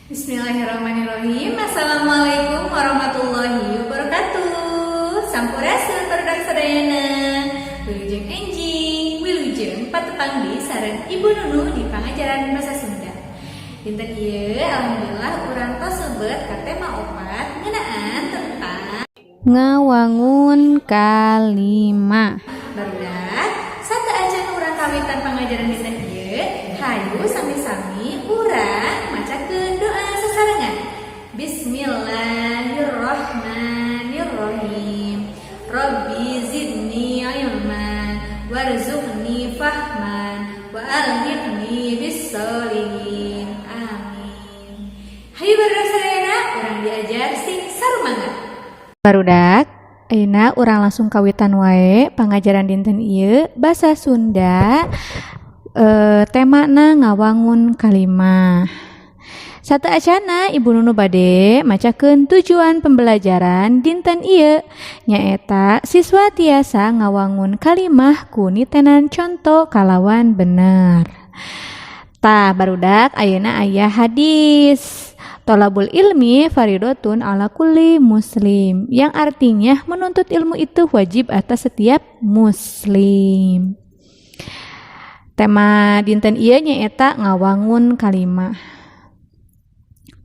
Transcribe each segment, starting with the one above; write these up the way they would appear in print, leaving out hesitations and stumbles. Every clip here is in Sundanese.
Bismillahirrahmanirrahim. Assalamualaikum warahmatullahi wabarakatuh. Sampurasun, barudak sadayana. Wilujeng enjing, wilujeng patepang deui sareng Ibu Nunu di pangajaran bahasa Sunda. Dinten ieu, alhamdulillah, urang tos lebet ka tema 4 ngeunaan tentang ngawangun kalimah. Barudak, sateuacan urang kawitan pangajaran dinten ieu, hayu sami-sami urang macakeun doa sasarengan. Bismillahirrahmanirrahim. Rabbi zidni ilman warzuqni fahman wa alhiqni bis-sholihin. Amin. Hayu, barudak sadayana, urang diajar sing sarumangat. Barudak, ayeuna urang langsung kawitan wae pangajaran dinten ieu, bahasa Sunda, temana ngawangun kalimah. Sateuacanna, Ibu Nunu bade macakeun tujuan pembelajaran dinten ieu, nyaeta siswa tiasa ngawangun kalimah ku nitenan conto kalawan bener. Tah, barudak, ayeuna aya hadis. Tolabul ilmi faridotun ala kulli muslim, yang artinya menuntut ilmu itu wajib atas setiap muslim. Tema dinten ieu nyaeta ngawangun kalimah.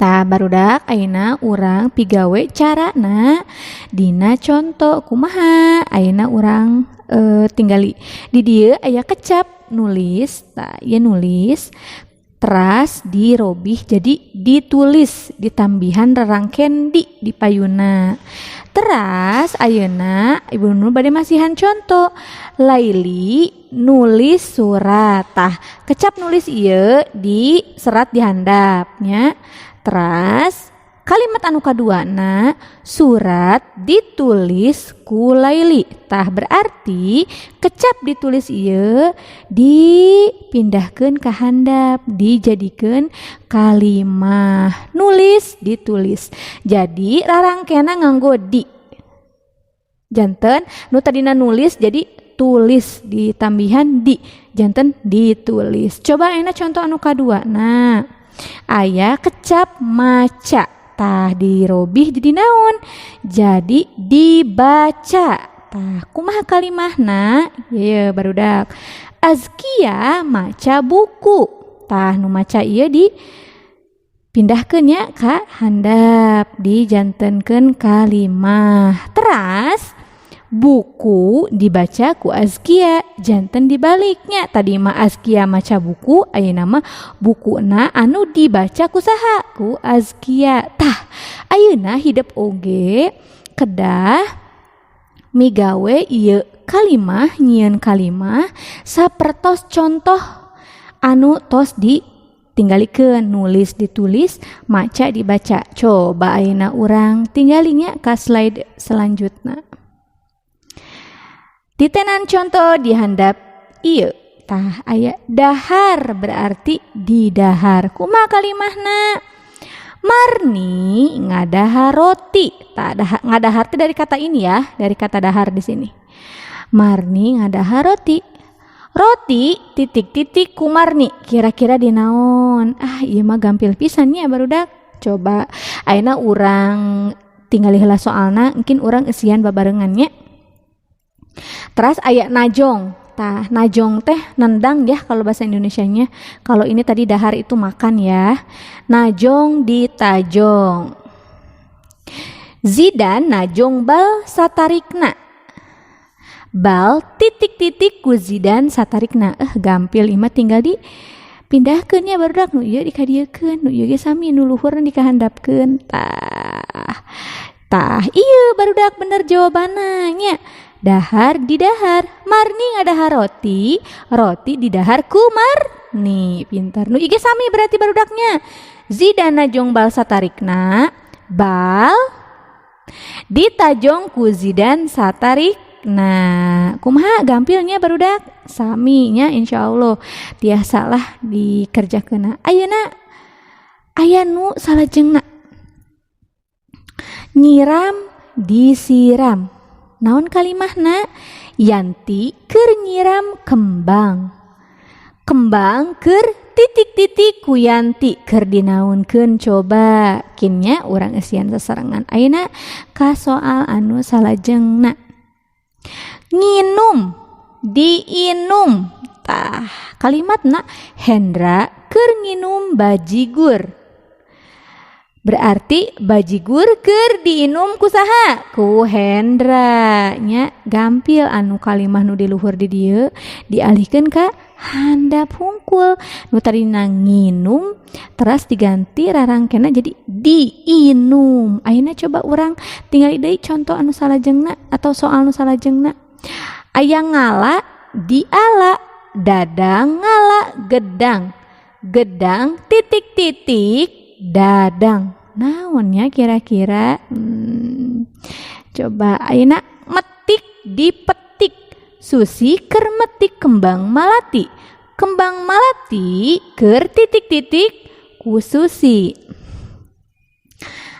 Tah, barudak, ayeuna urang pigawe carana dina conto kumaha. Ayeuna urang tinggali di dieu aya kecap nulis. Tah, ieu nulis teras dirobih jadi ditulis, ditambihan rarangken di di payuna. Teras ayeuna Ibu Nunu bade masihan conto. Laili nulis surat. Tah, kecap nulis ieu diserat di handap nya. Teras kalimat anu kaduana, surat ditulis ku Laili. Tah, berarti kecap ditulis ieu dipindahkeun ka handap, dijadikeun kalimah nulis ditulis. Jadi rarangkena nganggo di. Janten nu tadina nulis jadi tulis, ditambihan di, janten ditulis. Coba ayeuna contoh anu kadua. Nah, aya kecap maca. Tah, dirobih jadi naon? Jadi dibaca. Tah, kumaha kalimahna? Ye, barudak. Azkia maca buku. Tah, nu maca ieu dipindahkeun nya ka handap, dijantenkeun kalimah. Teras buku dibaca ku Azkia, janten dibaliknya. Tadi mah Azkia maca buku, ayeuna mah bukuna anu dibaca ku saha? Ku Azkia. Tah, ayeuna hidep oge kedah migawe ieu kalimah, nyieun kalimah sapertos contoh anu tos ditinggalikeun, nulis ditulis, maca dibaca. Coba ayeuna urang tinggalinya ka slide selanjutna. Titenan contoh di handap ieu. Tah, aya dahar, berarti didahar. Kumaha kalimahna? Marni ngadahar roti. Tah, ngadahar teh dari kata ini ya, dari kata dahar di sini. Marni ngadahar roti. Roti titik-titik ku Marni. Kira-kira di naon? Ah, ieu mah gampil pisan nya, barudak. Coba ayeuna urang tinggali heula soalna, mungkin urang eusian babarengan nya. Teras aya najong. Tah, najong teh nendang ya kalau bahasa Indonesianya. Kalau ini tadi dahar itu makan ya. Najong ditajong. Zidan najong bal satarikna. Bal titik-titik ku Zidan satarikna. Gampil ieu mah, tinggal di pindahkeun nya, barudak. Nu ieu dikadiekeun, nu ieu ge sami, nu luhurna dikahandapkeun. Tah. Tah, iya, barudak, bener jawabannya nya. Dahar didahar. Marni ngadahar roti, roti didahar ku Marni. Pintar. Nu ieu sami berarti, barudaknya. Zidan najong bal satarikna, bal ditajong ku Zidan satarikna. Kumaha gampilnya, barudak? Sami nya, insyaallah tiasa lah dikerjakeun. Ayeuna aya nu salajengna. Nyiram disiram. Naon kalimahna? Yanti keur nyiram kembang. Kembang keur titik-titik ku Yanti keur dinaunkeun coba kinnya urang eusian sasarengan. Ayeuna ka soal anu salajengna. Nginum diinum. Tah kalimatna Hendra keur nginum bajigur. Berarti bajigur keur diinum ku saha? Ku Hendra nya. Gampil anu kalimah nu di luhur di dieu dialihkeun ka handap hungkul. Nu tadina nginum teras diganti rarangkena jadi diinum. Ayeuna coba urang tingali deui contoh anu salajengna atau soal nu salajengna. Aya ngala diala, Dadang ngala gedang, gedang titik-titik Dadang. Naonnya kira-kira? Coba ayeuna metik dipetik. Susi keur metik kembang malati. Kembang malati keur titik-titik ku Susi.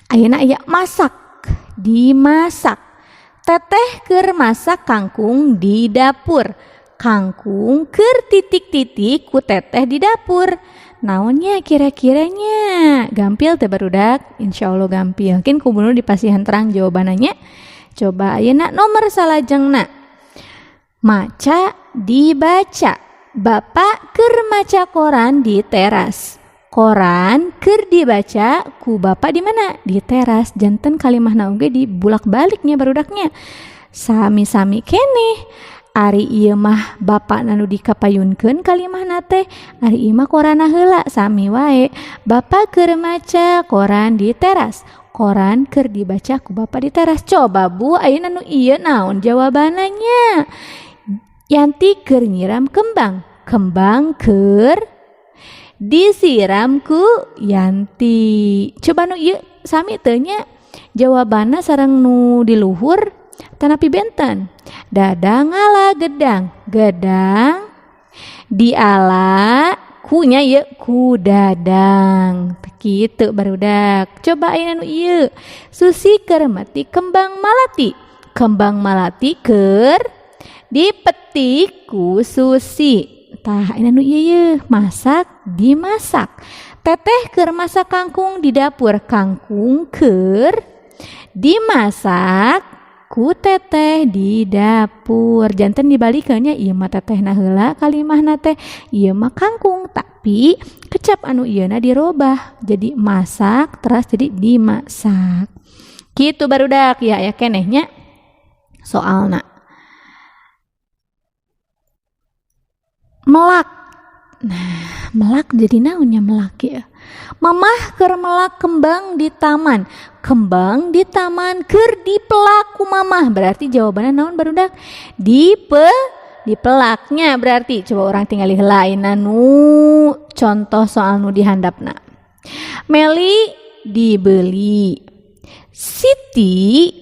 Ayeuna aya masak dimasak. Teteh keur masak kangkung di dapur. Kangkung keur titik-titik ku teteh di dapur. Naonnya kira-kiranya? Gampil teh barudak? Insya Allah gampil. Mungkin ku Bu Nunu dipasihan terang jawabannya. Coba ayeuna nomor salajengna. Maca dibaca. Bapak keur maca koran di teras. Koran keur dibaca ku bapak di mana? Di teras. Janten kalimahna oge dibulak-baliknya barudaknya. Sami-sami keneh. Ari ieu mah bapak nu dikapayunkeun kalimahna teh, ari ieu mah korana heula sami wae. Bapak keur maca koran di teras. Koran keur dibaca ku bapak di teras. Coba Bu, ayeuna nu ieu naon jawabananya? Yanti keur nyiram kembang. Kembang keur disiram ku Yanti. Coba nu ieu sami teu nya jawabanna sareng nu di luhur tanapi benten. Dadang ngala gedang, gedang diala kunya ieu ku Dadang. Kitu barudak. Coba ayeuna nu ieu. Susi keur metik kembang malati. Kembang malati keur dipetik ku Susi. Tah ayeuna nu ieu ye, masak dimasak. Teteh keur masak kangkung di dapur. Kangkung keur dimasak ku teteh di dapur. Janten dibalikeunnya ieu mah tetehna heula kalimahna teh, ieu mah kangkung, tapi kecap anu ieuna dirobah jadi masak teras jadi dimasak. Kitu barudak ya aya keneh nya soalna. Melak. Nah, melak jadi naonnya melak ya? Mamah keur melak kembang di taman. Kembang di taman keur dipelak ku mamah. Berarti jawabannya naon barudak? Dipelaknya berarti. Coba orang tinggali heula ayeuna nu contoh soal nu dihandapna. Meli dibeli. Siti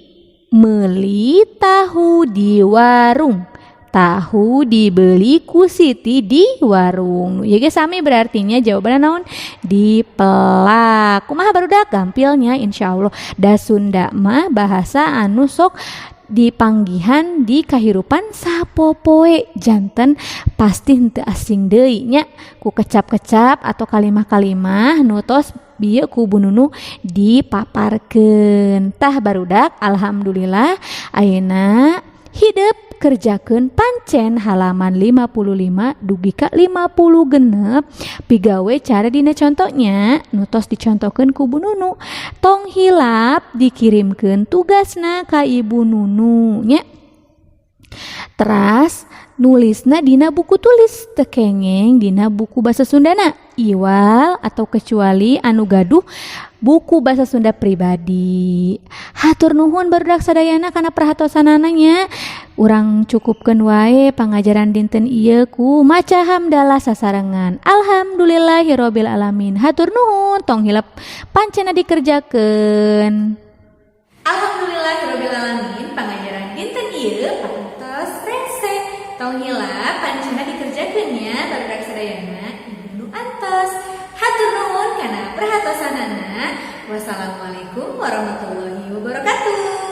meuli tahu di warung. Tahu dibeli ku Siti di warung. Ya ge sami berartinya jawabannya naon? Dipelak. Kumaha barudak gampilnya insyaallah. Da Sunda mah bahasa anu sok dipanggihan di kahirupan sapopoe, janten pasti henteu asing deui nya ku kecap-kecap atau kalimah-kalimah nu tos bieu ku Bu Nunu dipaparkeun. Tah barudak alhamdulillah ayeuna hidep kerjakeun pancen halaman 55 dugi ka 56 pigawe cara dina contohnya nu tos dicontohkeun ku Bu Nunu. Tong hilap dikirimkeun tugasna ka Ibu Nunu nya. Teras nulisna dina buku tulis teu kengeng dina buku bahasa Sundana iwal atau kecuali anu gaduh buku bahasa Sunda pribadi. Hatur nuhun barudak sadayana kana perhatosanana nya. Urang cukupkeun wae pangajaran dinten ieu ku maca hamdalah sasarengan. Alhamdulillahirabbil alamin. Hatur nuhun, tong hilap pancena dikerjakeun. Alhamdulillahirabbil alamin, pangajaran dinten ieu parantos rengse. Tong hilap pancena dikerjakeun nya barudak sadayana. Ibu nu antos. Hatur nuhun kana perhatosanana. Wassalamualaikum warahmatullahi wabarakatuh.